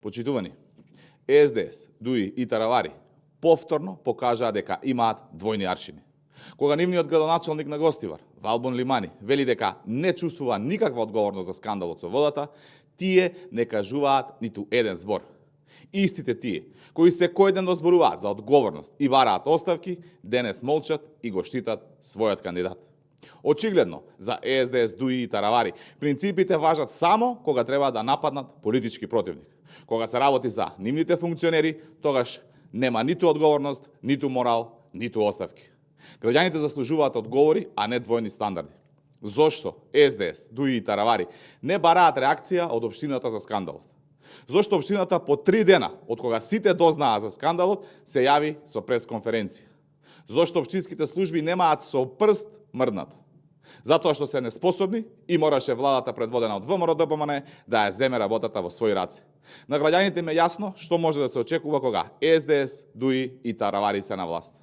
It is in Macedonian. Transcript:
Почитувани, СДС, ДУИ и Таравари повторно покажаа дека имаат двојни аршини. Кога нивниот градоначалник на Гостивар, Валбон Лимани, вели дека не чувствува никаква одговорност за скандалот со водата, тие не кажуваат ниту еден збор. Истите тие, кои секој ден зборуваат за одговорност и бараат оставки, денес молчат и го штитат својот кандидат. Очигледно, за СДС, ДУИ и Таравари, принципите важат само кога треба да нападнат политички противник. Кога се работи за нивните функционери, тогаш нема ниту одговорност, ниту морал, ниту оставки. Граѓаните заслужуваат одговори, а не двојни стандарди. Зошто СДС, ДУИ и Таравари не бараат реакција од општината за скандалот? Зошто општината по 3 дена, од кога сите дознаа за скандалот, се јави со пресконференција? Зошто општинските служби немаат со прст мрднато? Затоа што се неспособни и мораше владата предводена од ВМРО-ДПМН да ја земе работата во своји раце. На граѓаните им е јасно што може да се очекува кога СДС, ДУИ и Таравари се на власт.